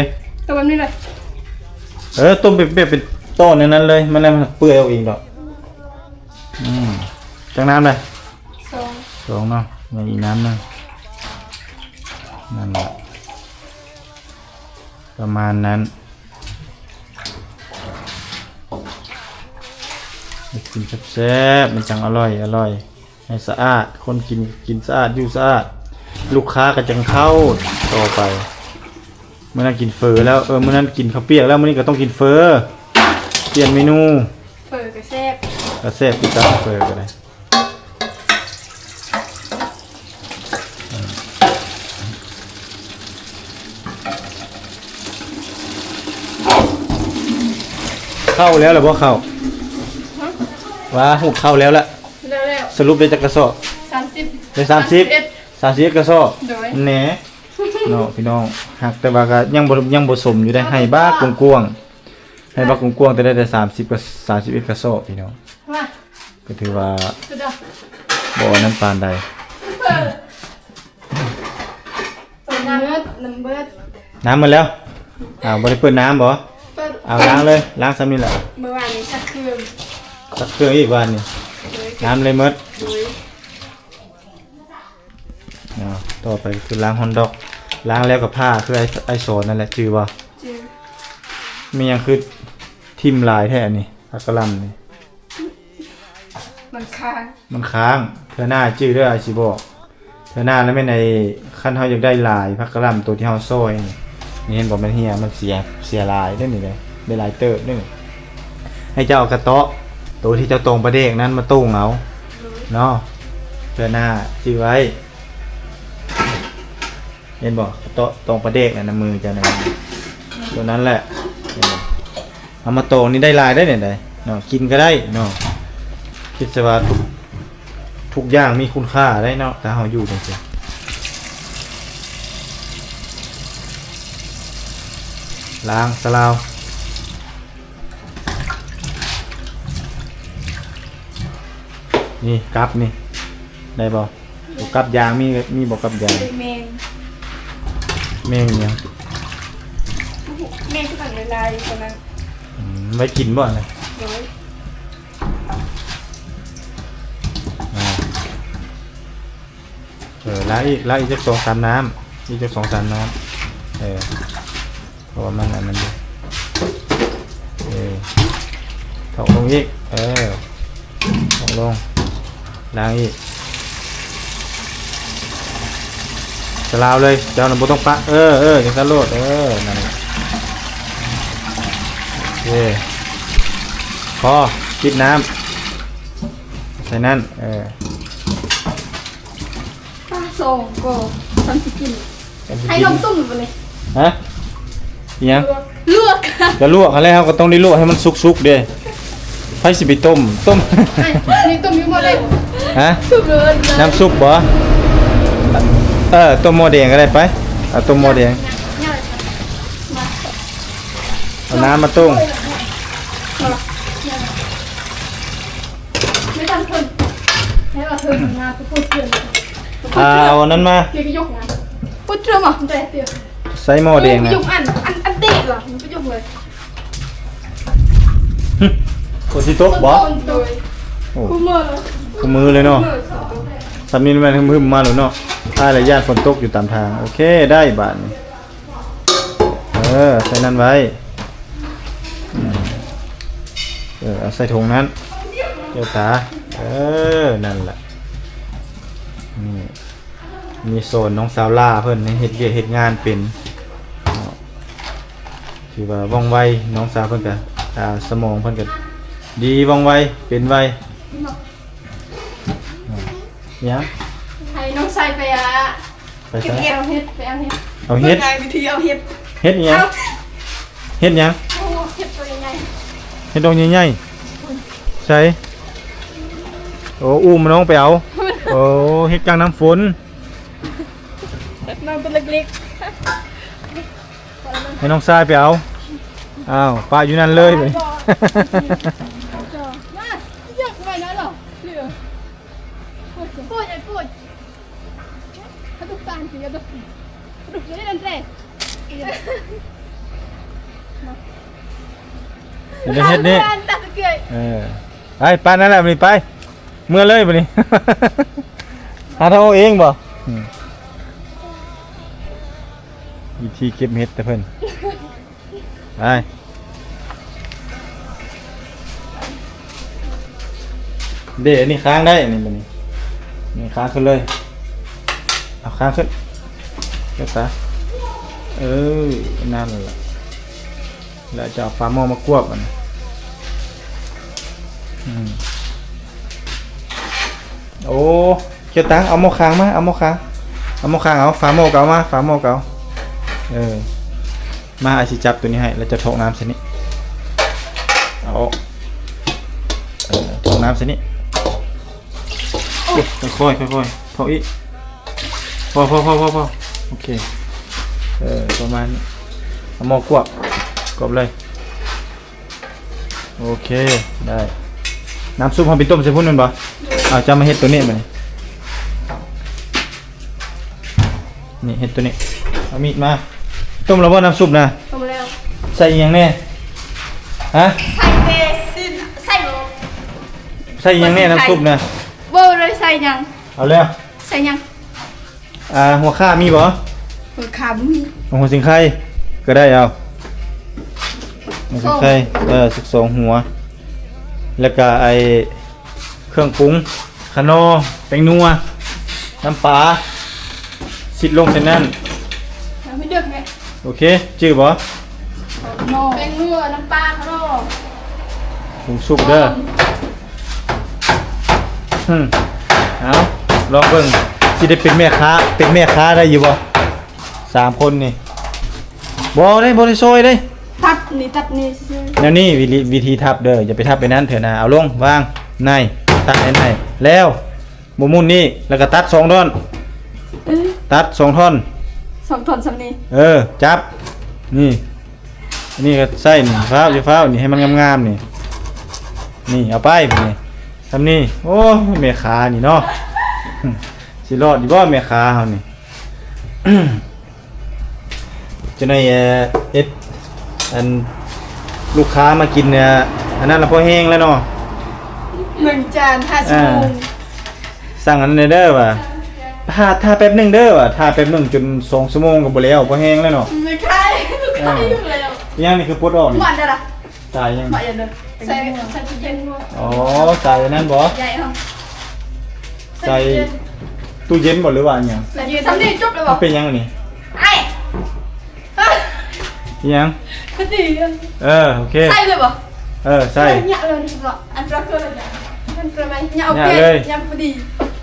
ຕົ້ມແບບນີ້ເລີຍ. ເອີ ຕົ້ມເປັນ ແບບເປັນຕອນແນວນັ້ນເລີຍ ມັນແລ້ວມັນເປື່ອຍອອກເອງດອກ. ອືມ ຈັກນ້ຳເລີຍ? ສອງ ສອງເນາະ ຍັງອີກນ້ຳໜຶ່ງ. ນັ້ນແຫຼະ ປະມານນັ້ນ ໃຫ້ກິນແຊບໆ ມັນຈັ່ງອະລ່ອຍ ອະລ່ອຍ ໃຫ້ສະອາດ ຄົນກິນ ກິນສະອາດ ຢູ່ສະອາດ ລູກຄ້າກໍຈັ່ງເຂົ້າຕໍ່ໄປ. ມື້ນັ້ນກິນເຝີແລ້ວ ເອີ ມື້ນັ້ນກິນເຂົ້າປຽກແລ້ວ ມື້ນີ້ກໍຕ້ອງກິນເຝີ ປ່ຽນເມນູ. ເຝີກໍແຊບ ກໍແຊບຄືກັນ ເຝີກໍໄດ້. ເຂົ້າແລ້ວລະບໍ່ເຂົ້າ? ຫຶ? ວ່າຫຸດເຂົ້າແລ້ວລະ? ແລ້ວໆ. ສະຫຼຸບໄດ້ຈັກກະສອບ? ສາມສິບ ໄດ້ສາມສິບ ສາມສິບເອັດ ສາມສິບເອັດກະສອບ. ໂດຍ ແໜ ເນາະ ພີ່ນ້ອງ ຮັກ ແຕ່ວ່າກໍຍັງບໍ່ ຍັງບໍ່ສົມຢູ່ເດ້. ໃຫ້ບັກກວ້າງໆ ໃຫ້ບັກກວ້າງໆ ແຕ່ໄດ້ແຕ່ສາມສິບ ກັບສາມສິບເອັດກະສອບ ພີ່ນ້ອງ. ວ່າ ກໍຖືວ່າ ສຸດຍອດ ບໍ່ອັນນັ້ນປານໃດ. ເປີດ ເປີດນ້ຳເບິດ ນ້ຳເບິດ ນ້ຳໝົດແລ້ວ. ອ້າວ ບໍ່ໄດ້ເປີດນ້ຳບໍ່? ເປີດ ເອົາ ລ້າງເລີຍ ລ້າງຊ່ຳນີ້ແຫຼະ. ມື້ວານນີ້ຊັກເຄື່ອງ ຊັກເຄື່ອງອີກວານນີ້. ໂດຍ ນ້ຳເລີຍໝົດ. ໂດຍ ເນາະ ຕໍ່ໄປຄືລ້າງຮອນດອກ ລ້າງແລ້ວກໍຜ່າ ຄືໄອ້ ໄອ້ສອນນັ້ນແຫຼະ ຈື່ບໍ່? ຈື່. ແມ່ນຫຍັງຄືຖິ້ມຫຼາຍແທ້ອັນນີ້ ຜັກກະຫຼ່ຳນີ້? ມັນຄ້າງ ມັນຄ້າງ. ເທື່ອໜ້າຈື່ເດີ ອ້າຍຊິບອກ. ເທື່ອໜ້າລະແມ່ນໄອ້ ຄັນເຮົາຢາກໄດ້ຫຼາຍ ຜັກກະຫຼ່ຳໂຕທີ່ເຮົາຊອຍນີ້ ນີ້ເຫັນບໍ່? ມັນເຫ່ຍ ມັນເສຍ ເສຍຫຼາຍເດ້ນີ້ເດ້ ໄດ້ຫຼາຍເຕີບເດ້ນີ້. ໃຫ້ເຈົ້າເອົາກະເຕາະໂຕທີ່ເຈົ້າຕອງປາແດກນັ້ນມາໂຕ່ງເອົາເນາະ ເທື່ອໜ້າຈື່ໄວ້. ເຫັນບໍ່? ເຕາະຕອງປາແດກນັ້ນນະ ມືເຈົ້ານັ້ນ ຕົວນັ້ນແຫຼະ. ເຫັນບໍ່? ເອົາມາຕອງນີ້ໄດ້ຫຼາຍໄດ໋ນີ້ໄດ໋ເນາະ ກິນກໍໄດ້ເນາະ. ຄິດຊະວ່າທຸກ ທຸກຢ່າງມີຄຸນຄ່າໄດ໋ເນາະ ຖ້າເຮົາຢູ່ຈັ່ງຊີ້. ລ້າງຊະລາວ. ນີ້ກັບນີ້ ໄດ້ບໍ່? ໂຕກັບຢາງ ມີ ມີບໍ່ກັບຢາງ? ແມງ ແມງຫຍັງ? ແມງຄືກັນຫຼາຍໆ ຕອນນັ້ນ. ອືມ ໄວ້ກິນບໍ່ນະ? ໂດຍ. ອ່າ ເອີ ລ້າງອີກ ລ້າງອີກຈັກສອງສາມນ້ຳ ອີກຈັກສອງສາມນ້ຳ ເອີ ເພາະວ່າມັນອັນນັ້ນຢູ່ ເອີ ຖອກລົງອີກ ເອີ ຖອກລົງ ລ້າງອີກ ສະລາວເລີຍ ເຈົ້ານະບໍ່ຕ້ອງປະ ເອີ ເອີ ຈັ່ງຊັ້ນໂລດ ເອີ ນັ້ນແຫຼະ ໂອເຄ ພໍ ປິດນ້ຳ ໃສ່ນັ້ນ ເອີ. ປາສອງກໍ ຊັ້ນຊິກິນ ໃຫ້ລອງຕົ້ມບໍ່ນີ້? ຮະ? ອີຫຍັງ? ລວກ ກະລວກຫັ້ນແຫຼະ ເຮົາກໍຕ້ອງໄດ້ລວກໃຫ້ມັນສຸກໆເດ້ ໃຜຊິໄປຕົ້ມ ຕົ້ມ ນີ້ຕົ້ມຢູ່ໝໍ້ແດງ ຮະ? ຊຸບເລີຍ ນ້ຳຊຸບບໍ່? ເອີ ຕົ້ມໝໍ້ແດງກໍໄດ້ ໄປ ເອົາຕົ້ມໝໍ້ແດງ ເອົານ້ຳມາຕົງ ບໍ່ລະ ບໍ່ລະ ໄມ່ທັນເພິ່ນ ໃຫ້ວ່າເພິ່ນນະ ກໍເພິ່ນ ອ່າ ເອົາອັນນັ້ນມາ ເພິ່ນກໍຍົກນະ ປຸດເທື່ອມາ ແຕ່ດຽວ ໃສ່ໝໍ້ແດງນະ ຍົກອັນ ອັນ ອັນເຕະລະ ມັນກໍຍົກເລີຍ ໂອ ຊິຕົກບໍ່? ໂດຍ ໂອ້ ຄູ່ມື້ເລີຍ ຄູ່ມື້ເລີຍເນາະ ຊ່ຳນີ້ແມ່ນຫຶມໆມາໂລດເນາະ ອ້າຍລະຢ້ານຝົນຕົກຢູ່ຕາມທາງ ໂອເຄ ໄດ້ບາດນີ້. ເອີ ໃສ່ນັ້ນໄວ້ ເອີ ເອົາໃສ່ຖົງນັ້ນ ແກ້ວຕາ ເອີ ນັ້ນລະ ນີ້ ມີສອນນ້ອງສາວຫຼ້າເພິ່ນໃຫ້ເຮັດວຽກເຮັດງານເປັນເນາະ ຖືວ່າວ່ອງໄວ ນ້ອງສາວເພິ່ນກະ ອ່າ ສະໝອງເພິ່ນກະດີ ວ່ອງໄວ ເປັນໄວ ຫຍັງ? ໃຫ້ນ້ອງຊາຍໄປ ອ່າ ໄປໃສ? ເກັບເຫັດ ເອົາເຫັດ ໄປເອົາເຫັດ ເອົາເຫັດ ເບິ່ງໄງວິທີເອົາເຫັດ ເຫັດຫຍັງ? ເອົາ ເຫັດຫຍັງ? ໂອ້ ເຫັດໂຕໃຫຍ່ໆ ເຫັດດອກໃຫຍ່ໆ ໃສ? ໂອ້ ອຸ້ມນ້ອງໄປເອົາ ໂອ້ ເຫັດກາງນ້ຳຝົນ ນ້ອງໂຕເລັກໆ ໃຫ້ນ້ອງຊາຍໄປເອົາ ອ້າວ ປະຢູ່ນັ້ນເລີຍ ມາ ຢາກໄປນັ້ນເນາະ ເຫຼືອ ໂອ້ຍ ໂອ້ຍ ໂອ້ຍ ກະດູກຕານຊິ ກະດູກ ກະດູກຢູ່ໃນນັ້ນແຫຼະ ເຮັດນີ້ ເອີ ໄປ ປານນັ້ນແຫຼະ ບາດນີ້ໄປ ເມືອເລີຍບາດນີ້ ຫາທາງອອກເອງບໍ່? ອືມ ວິທີເກັບເຫັດແຕ່ເພິ່ນ ໄປ ເດ້ ອັນນີ້ຄ້າງໄດ້ ນີ້ບາດນີ້ ນີ້ຄ້າງຂຶ້ນເລີຍ ເອົາຄ້າງຂຶ້ນ ເກັບຕາ ເອີ ນັ້ນລະ ແລ້ວຈະເອົາຝາໝໍ້ມາກວບ ອັນນີ້ ອືມ ໂອ້ ເຈົ້າຕາ ເອົາໝໍ້ຄາງມາ ເອົາໝໍ້ຄາງ ເອົາໝໍ້ຄາງ ເອົາຝາໝໍ້ກໍເອົາມາ ຝາໝໍ້ກໍເອົາ ເອີ ມາ ອ້າຍຊິຈັບໂຕນີ້ໃຫ້ ແລ້ວເຈົ້າຖອກນ້ຳໃສ່ນີ້ ເອົາອອກ ເອີ ຖອກນ້ຳໃສ່ນີ້ ໂອ້ຍ ຄ່ອຍໆ ຄ່ອຍໆ ຖອກອີກ ພໍໆໆໆ ໂອເຄ ເອີ ປະມານນີ້ ເອົາໝໍ້ກວບ ກວບເລີຍ ໂອເຄ ໄດ້ ນ້ຳຊຸບເຮົາໄປຕົ້ມໃສ່ພຸ້ນແມ່ນບໍ່? ເອົາ ເຈົ້າມາເຮັດໂຕນີ້ບາດນີ້ ນີ້ ເຮັດໂຕນີ້ ເອົາມີດມາ ຕົ້ມແລ້ວບໍ່ນ້ຳຊຸບນະ? ຕົ້ມແລ້ວ ໃສ່ອີ່ຫຍັງແດ່? ຮະ? ໃສ່ແຕ່ຊີ້ນ ໃສ່ບໍ່? ໃສ່ອີ່ຫຍັງແດ່ນ້ຳຊຸບນະ? ບໍ່ໄດ້ໃສ່ຫຍັງ ເອົາແລ້ວ ໃສ່ຫຍັງ? ອ່າ ຫົວຂ່າມີບໍ່? ຫົວຂ່າບໍ່ມີ ຫົວສິງໄຄກໍໄດ້ ເອົາ ຫົວສິງໄຄ ເອີ ສັກສອງຫົວ ແລ້ວກະໄອ້ເຄື່ອງປຸງ ຂະໜໍ່ ແປ້ງນົວ ນ້ຳປາ ຊິດລົງໃສ່ນັ້ນ ໂອເຄ ຈື່ບໍ່? ຂະໜໍ່ ແປ້ງນົວ ນ້ຳປາ ຂະໜໍ່ ປຸງສຸກເດີ. ອືມ ເອົາ ລອງເບິ່ງ ຊິໄດ້ເປັນແມ່ຄ້າ ເປັນແມ່ຄ້າໄດ້ຢູ່ບໍ່? ສາມຄົນນີ້ ບໍ່ໄດ້ ບໍ່ໄດ້ຊ່ອຍເດ້ ຕັດນີ້ ຕັດນີ້ຊື່ໆ ແນວນີ້ ວິທີ ວິທີທັບເດີ ຢ່າໄປທັບໄປນັ້ນເທື່ອນະ ເອົາລົງ ວາງ ໃນ ຕັດໃນ ໃນ ແລ້ວ ໝູນນີ້ ແລ້ວກໍຕັດສອງທ່ອນ ເອີ ຕັດສອງທ່ອນ ສອງທ່ອນສ່ຳນີ້ ເອີ ຈັບ ນີ້ ອັນນີ້ກໍໃສ່ນີ້ ຟ້າວ ຢ່າຟ້າວ ນີ້ໃຫ້ມັນງາມໆ ນີ້ ນີ້ ເອົາໄປ ນີ້ ຊ່ຳນີ້. ໂອ້ຍ ແມ່ຄ້ານີ້ເນາະ ຊິລອດຢູ່ບໍ່ແມ່ຄ້າເຮົານີ້? ຈັ່ງໃດ ເອີ ເຮັດ ອັນ ລູກຄ້າມາກິນ ເອີ ອັນນັ້ນລະພໍແຮງແລ້ວເນາະ ໜຶ່ງຈານຫ້າສິບ ເອີ ໂມງ. ສັ່ງອັນນັ້ນແດ່ເດີວ່າ ຖ້າ ຖ້າແປັບໜຶ່ງເດີວ່າ ຖ້າແປັບໜຶ່ງຈົນສອງຊົ່ວໂມງກໍບໍ່ແລ້ວ ພໍແຮງແລ້ວເນາະ. ແມ່ຄ້າ ເອີ ແລ້ວ ອີຫຍັງນີ້ຄືປົດອອກນີ້? ໝາກໃດລະ? ສາຍຫຍັງ? ໝາກຫຍັງເດີ? ໃສ່ ໃສ່ຕູ້ເຢັນບໍ່? ອໍ ສາຍອັນນັ້ນບໍ່? ໃຫຍ່ເນາະ ໃສ່ຕູ້ເຢັນບໍ່ ຫຼືວ່າຫຍັງ? ໃສ່ຕູ້ເຢັນ ສ່ຳນີ້ຈົບແລ້ວບໍ່? ມັນເປັນຫຍັງອັນນີ້? ອ້າຍ ອີຫຍັງ? ພໍດີ ເອີ ໂອເຄ ໃສ່ເລີຍບໍ່? ເອີ ໃສ່ ໃສ່ ຍະເລີຍ ອັນຕຣາເກີນ ອັນຕຣາໄມ ຍະ ເອົາ ຍະເລີຍ ຍະພໍດີ.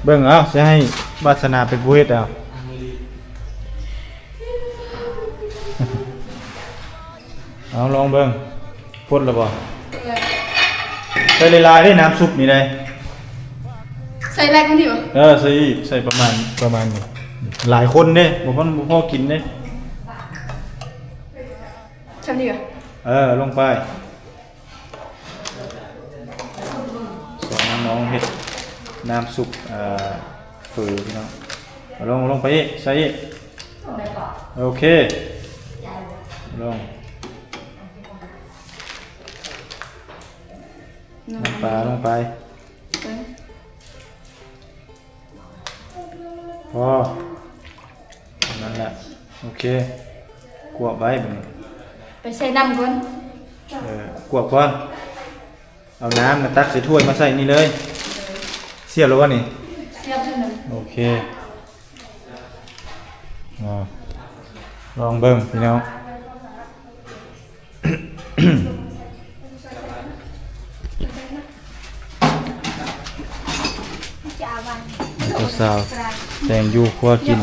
ເບິ່ງເອົາ ຊິໃຫ້ວາສະໜາເປັນຜູ້ເຮັດເອົາ. ເອົາ ລອງເບິ່ງ ພົດແລ້ວບໍ່? ເອີ ໃສ່ຫຼາຍໆເດ້ ນ້ຳຊຸບນີ້ໄດ໋. ໃສ່ຫຼາຍກວ່ານີ້ບໍ່? ເອີ ໃສ່ອີກ ໃສ່ປະມານ ປະມານນີ້ ຫຼາຍຄົນເດ້ ບໍ່ພໍ ບໍ່ພໍກິນເດ້. ຊ່ຳນີ້ບໍ່? ເອີ ລົງໄປ. ສອນນ້ອງໆເຮັດນ້ຳຊຸບ ເອີ ເຝີພີ່ນ້ອງ. ເອົາລົງ ລົງໄປອີກ ໃສ່ອີກ. ໂອເຄ ລົງ ນ້ຳປາລົງໄປ. ພໍ ນັ້ນແຫຼະ ໂອເຄ ກວບໄວ້ບັດນີ້. ໄປໃສ່ນ້ຳກ່ອນ. ເອີ ກວບກ່ອນ. ເອົານ້ຳມາຕັກໃສ່ຖ້ວຍມາໃສ່ນີ້ເລີຍ. ສຽບແລ້ວບໍ່ນີ້? ສຽບແລ້ວ. ໂອເຄ ອາ ລອງເບິ່ງພີ່ນ້ອງ. ຜູ້ສາວແຕ່ງຢູ່ຄົວກິນ.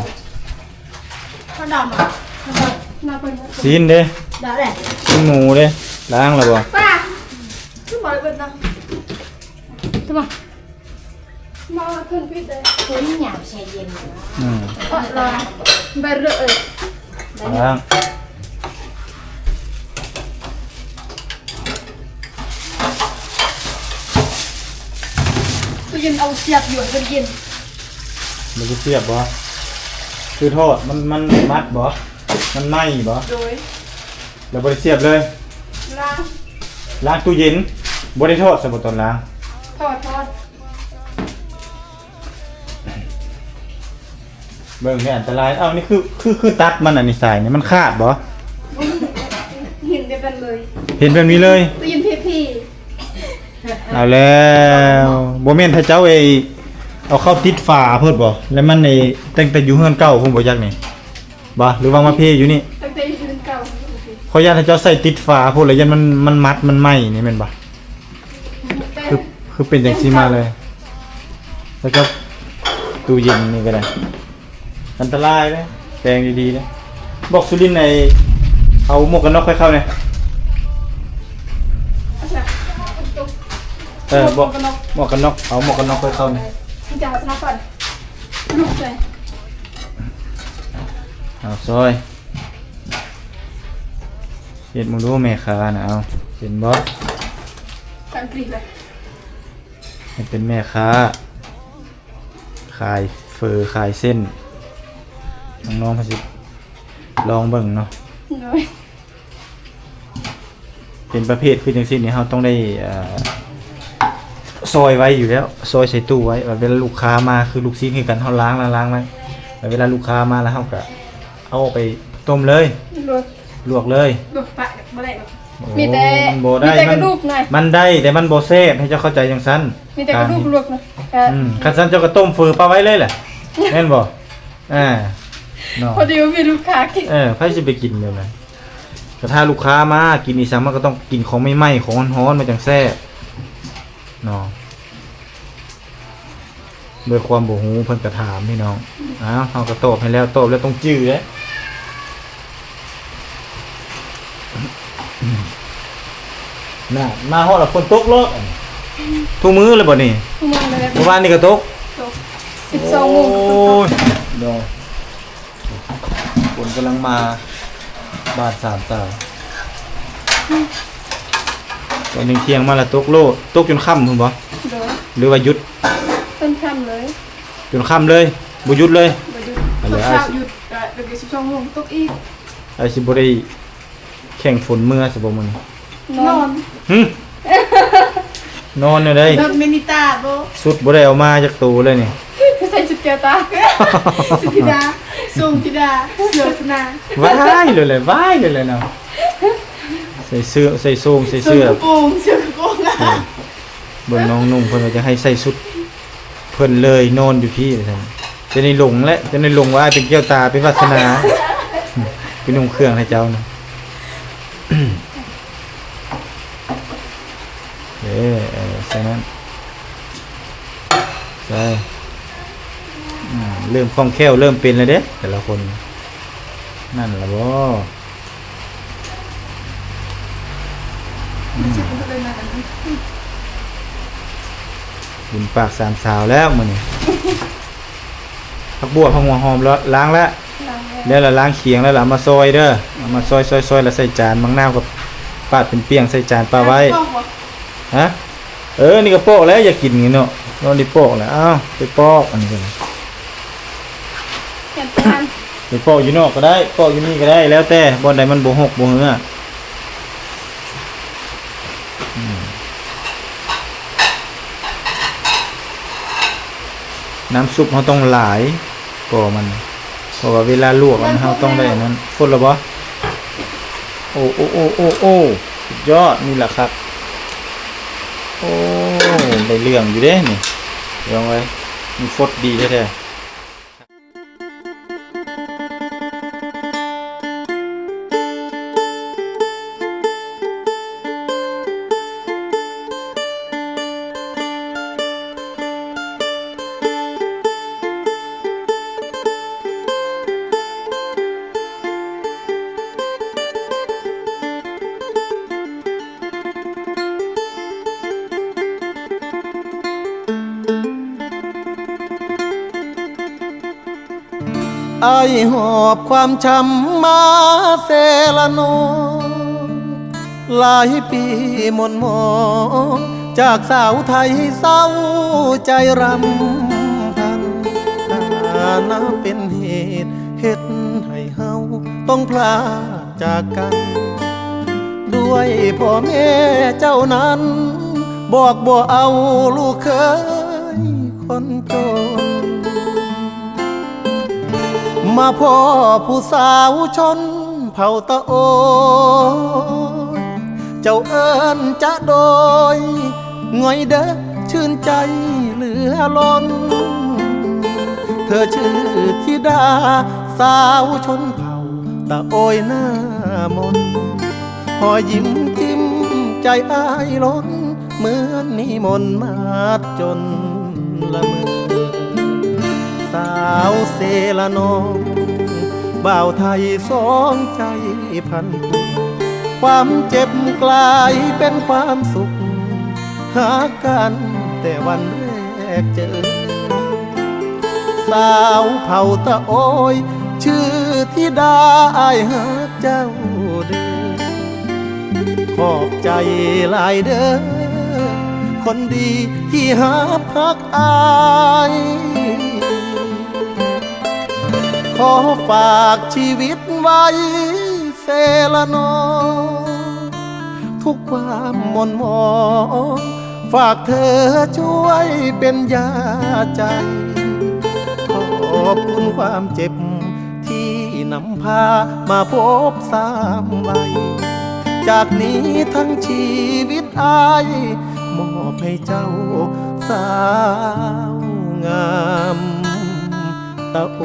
ຊີ້ນເດ້? ຊີ້ນໝູເດ້? ລ້າງແລ້ວບໍ່? ປາ ຄືບໍ່ໄດ້ເບິດເນາະ. ມາຂຶ້ນຜິດເດ້. ໂອ້ຍ ຫຍາບແຊ່ເຢັນ. ອືມ ເພາະວ່າ ໄປເລີຍ ລ້າງ. ຕູ້ເຢັນເອົາສຽບຢູ່ໃຫ້ເພິ່ນເຢັນ. ມັນຊິສຽບບໍ່? ຄືທອດ ມັນ ມັນມັດບໍ່? ມັນໄໝ້ບໍ່? ໂດຍ. ແລ້ວບໍ່ໄດ້ສຽບເລີຍ? ລ້າງ ລ້າງຕູ້ເຢັນ. ບໍ່ໄດ້ທອດຊະບໍ່ຕອນລ້າງ? ທອດ ທອດ. ເບິ່ງແມ່ ອັນຕະລາຍ. ເອົ້າ ນີ້ຄື ຄື ຄືຕັດມັນ ອັນນີ້ສາຍນີ້ ມັນຂາດບໍ່? ເຫັນແບບນັ້ນເລີຍ. ເຫັນແບບນີ້ເລີຍ? ຕູ້ເຢັນເພ. ເອົາແລ້ວ ບໍ່ແມ່ນຖ້າເຈົ້າໄອ້ ເອົາເຂົ້າຕິດຝາໂພດບໍ່? ແລ້ວມັນໄອ້ ຕັ້ງແຕ່ຢູ່ເຮືອນເກົ່າພຸ້ນບໍ່ຈັກນີ້ ບໍ່ ຫຼືວ່າມາເພຢູ່ນີ້? ຕັ້ງແຕ່ຢູ່ເຮືອນເກົ່າ. ຂ້ອຍຢ້ານຖ້າເຈົ້າໃສ່ຕິດຝາໂພດ ແລ້ວຢ້ານມັນ ມັນມັດ ມັນໄໝ້ນີ້ແມ່ນບໍ່? ຄື ຄືເປັນຈັ່ງຊີ້ມາເລີຍ. ແລ້ວກໍຕູ້ເຢັນນີ້ກໍໄດ້ ອັນຕະລາຍເດ້ ແປງດີໆເດ້. ບອກສຸລິນໃຫ້ເອົາໝວກກັນນັອກໃຫ້ເຂົາແດ່. ເອີ ບອກ ໝວກກັນນັອກ ໝວກກັນນັອກ ເອົາໝວກກັນນັອກໃຫ້ເຂົາແດ່. ເອົາຊອຍ ເຮັດມຶງດູແມ່ຄ້ານະ. ເອົາ ເຫັນບໍ່? ເຮັດເປັນແມ່ຄ້າ ຂາຍເຝີຂາຍເສັ້ນ. ນ້ອງໆ ເພິ່ນຊິລອງເບິ່ງເນາະ. ໂດຍ. ເປັນປະເພດຄືຈັ່ງຊີ້ນີ້ ເຮົາຕ້ອງໄດ້ ເອີ ຊອຍໄວ້ຢູ່ແລ້ວ ຊອຍໃສ່ຕູ້ໄວ້ ວ່າເວລາລູກຄ້າມາ ຄືລູກຊີ້ນຄືກັນ ເຮົາລ້າງ ລ້າງ ລ້າງໄວ້ ແລ້ວເວລາລູກຄ້າມາແລ້ວ ເຮົາກໍເອົາອອກໄປຕົ້ມເລີຍ ລວກ ລວກເລີຍ. ລວກປະບໍ່ໄດ້ບໍ່? ໂອ້ ມີແຕ່ ມັນບໍ່ໄດ້ ມີແຕ່ກະດູກນະ. ມັນ ມັນໄດ້ ແຕ່ມັນບໍ່ແຊບ ໃຫ້ເຈົ້າເຂົ້າໃຈຈັ່ງຊັ້ນ. ມີແຕ່ກະດູກລວກນະ. ອືມ ຄັນຊັ້ນເຈົ້າກໍຕົ້ມເຝີປະໄວ້ເລີຍແຫຼະ ແມ່ນບໍ່? ອ່າ ເນາະ ພໍດີວ່າມີລູກຄ້າກິນ. ເອີ ໃຜຊິໄປກິນແບບນັ້ນ? ກະຖ້າລູກຄ້າມາກິນອີ່ສັງ ມັນກໍຕ້ອງກິນຂອງໃໝ່ໆ ຂອງຮ້ອນໆ ມັນຈັ່ງແຊບເນາະ. ດ້ວຍຄວາມບໍ່ຮູ້ເພິ່ນກະຖາມພີ່ນ້ອງ. ອ້າວ ເຮົາກະຕອບໃຫ້ແລ້ວ ຕອບແລ້ວຕ້ອງຈື່ເດ້. ນະ ມາຮອດລະຝົນຕົກໂລດ. ທຸກມື້ເລີຍບໍ່ນີ້? ທຸກມື້ເລີຍ. ມື້ວານນີ້ກະຕົກ? ຕົກ ສິບສອງໂມງກະຝົນຕົກ. ໂອ້ຍ ເນາະ. ຝົນກຳລັງມາບາດສາມຕາ. ຕອນທ່ຽງໆມາລະຕົກໂລດ ຕົກຈົນຄ່ຳພຸ້ນບໍ່? ໂດຍ. ຫຼືວ່າຢຸດ? ຈົນຄ່ຳເລີຍ. ຈົນຄ່ຳເລີຍ ບໍ່ຢຸດເລີຍ? ບໍ່ຢຸດ. ອັນເລີຍ ຕອນເຊົ້າຢຸດ ແລ້ວກໍສິບສອງໂມງຕົກອີກ. ອ້າຍຊິບໍ່ໄດ້ແຂ່ງຝົນເມືອຊະບໍ່ມື້ນີ້? ນອນ. ຫຶ? ນອນແນວໃດ? ນອນເມນິຕາບໍ່? ຊຸດບໍ່ໄດ້ເອົາມາຈັກໂຕເລີຍນີ້. ໃສ່ຊຸດແກ້ວຕາ. ສຸດທິດາ ໂສງທິດາ ເສືອວັດທະນາ. ວ້າຍເລີຍແຫຼະ ວ້າຍເລີຍແຫຼະເນາະ. ໃສ່ເສື້ອ ໃສ່ໂສ້ງ ໃສ່ເສື້ອ ໂສ້ງກະໂປງ ເສື້ອກະໂປງ. ເອີ ເບິ່ງນ້ອງນຸ່ງເພິ່ນວ່າຈະໃຫ້ໃສ່ຊຸດ ເພິ່ນເລີຍນອນຢູ່ພີ້ວ່າຊັ້ນ. ຈະໄດ້ຫຼົງແຫຼະ ຈະໄດ້ຫຼົງວ່າອ້າຍເປັນແກ້ວຕາ ເປັນວັດທະນາ ໄປນຸ່ງເຄື່ອງໃຫ້ເຈົ້ານະ. ເອີ ເອີ ໃສ່ນັ້ນ ໃສ່. ອ່າ ເລີ່ມຄ່ອງແຄ້ວ ເລີ່ມເປັນແລ້ວເດ້ ແຕ່ລະຄົນ. ນັ້ນລະບໍ? ອືມ ບຸນປາກສາມສາວແລ້ວມື້ນີ້. ຜັກບົວ ຜັກຫົວຫອມລະລ້າງແລ້ວ. ລ້າງແລ້ວ ແລ້ວລະລ້າງຂຽງແລ້ວລະເອົາມາຊອຍເດີ. ເອົາມາຊອຍ ຊອຍ ຊອຍ ລະໃສ່ຈານ. ໝາກນາວກໍປາດເປັນປ່ຽງໃສ່ຈານປະໄວ້. ປອກບໍ່? ຮະ? ເອີ ນີ້ກໍປອກແລ້ວ ຢາກກິນນີ້ເນາະ. ເນາະ ນີ້ປອກແລ້ວ. ອ້າວ ໄປປອກອັນນີ້ກໍໄດ້. ແກງໄປຫັ້ນ ໄປປອກຢູ່ນອກກໍໄດ້ ປອກຢູ່ນີ້ກໍໄດ້ ແລ້ວແຕ່ ບ່ອນໃດມັນບໍ່ຫົກບໍ່ເຫື່ອ. ອືມ ນ້ຳຊຸບເຮົາຕ້ອງຫຼາຍ ກໍມັນ ເພາະວ່າເວລາລວກມັນ ເຮົາຕ້ອງໄດ້ອັນນັ້ນ. ຟົດແລ້ວບໍ່? ໂອ້ ໂອ້ ໂອ້ ໂອ້ ໂອ້ ສຸດຍອດ ນີ້ລະຄັກ. ໂອ້ ໄດ້ເລື່ອງຢູ່ເດ້ນີ້ ພີ່ນ້ອງເອີຍ ມັນຟົດດີແທ້ໆ. ອ້າຍຫອບຄວາມຊ້ຳມາເຊລະນອງ ຫຼາຍປີໝົ່ນໝອງ ຈາກສາວໄທເສົ້າໃຈລຳພັນ ຖານະເປັນເຫດເຮັດໃຫ້ເຮົາຕ້ອງພລາກ ຈາກກັນດ້ວຍພໍ່ແມ່ເຈົ້ານັ້ນ ບອກບໍ່ເອົາລູກເຂີຍຄົນຈົນ ມາພໍ້ຜູ້ສາວຊົນເຜົ່າຕະໂອຍ ເຈົ້າເອີ້ນຈະໂດຍ ງ່ອຍເດີຊື່ນໃຈເຫຼືອລົ້ນ ເທີຊື່ທິດາສາວຊົນເຜົ່າຕະໂອຍໜ້າມົນ ຮອຍຍິ້ມຈິ້ມໃຈອ້າຍລົ້ນ ເໝືອນນິມົນມາດຈົນລະເມີ ສາວເຊລະນອງ ບ່າວໄທສອງໃຈພັນຜູກ ຄວາມເຈັບກລາຍເປັນຄວາມສຸກ ຫາກັນແຕ່ວັນແລກເຈີ ສາວເຜົ່າຕະໂອຍ ຊື່ທິດາ ອ້າຍຮັກເຈົ້າເດີ ຂອບໃຈຫຼາຍເດີ ຄົນດີທີ່ຮັບຮັກອ້າຍ ຂໍຝາກຊີວິດໄວ້ ເຊລະນອງ ທຸກຄວາມໝົ່ນໝອງ ຝາກເທີຊ່ວຍເປັນຢາໃຈ ຂອບຄຸນຄວາມເຈັບທີ່ນຳພາມາພົບຊ້ຳໄວ້ ຈາກນີ້ທັງຊີວິດອ້າຍ ມອບໃຫ້ເຈົ້າສາວງາມ ຕະໂອ.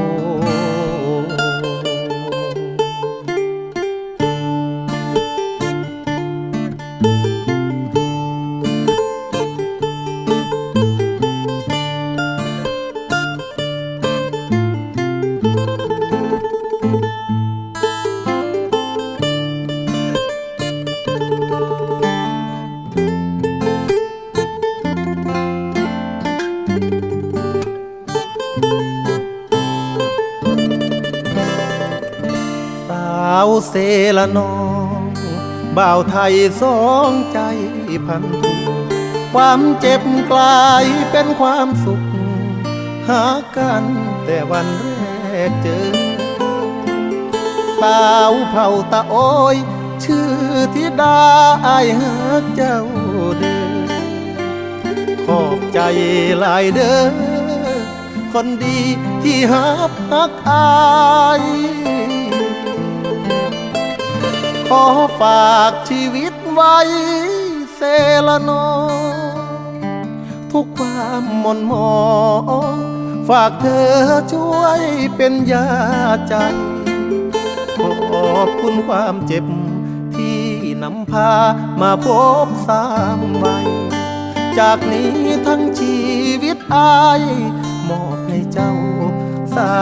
ສາວເຊລະນອງ ບ່າວໄທສອງໃຈພັນຜູກ ຄວາມເຈັບກາຍເປັນຄວາມສຸກ ຫາກັນແຕ່ວັນແລກເຈີ. ສາວເຜົ່າຕາໂອຍ ຊື່ທິດາ ອ້າຍຮັກເຈົ້າເດີ. ຂອບໃຈຫຼາຍເດີ ຄົນດີທີ່ຮັບຮັກອ້າຍ. ຂໍຝາກຊີວິດໄວ້ເຊລະນອ ທຸກຄວາມໝົ່ນໝອງ ຝາກເທີຊ່ວຍເປັນຢາໃຈ. ຂອບຄຸນຄວາມເຈັບ ທີ່ນຳພາມາພົບຊ້ຳໄວ. ຈາກນີ້ທັງຊີວິດອ້າຍ ມອບໃຫ້ເຈົ້າສາ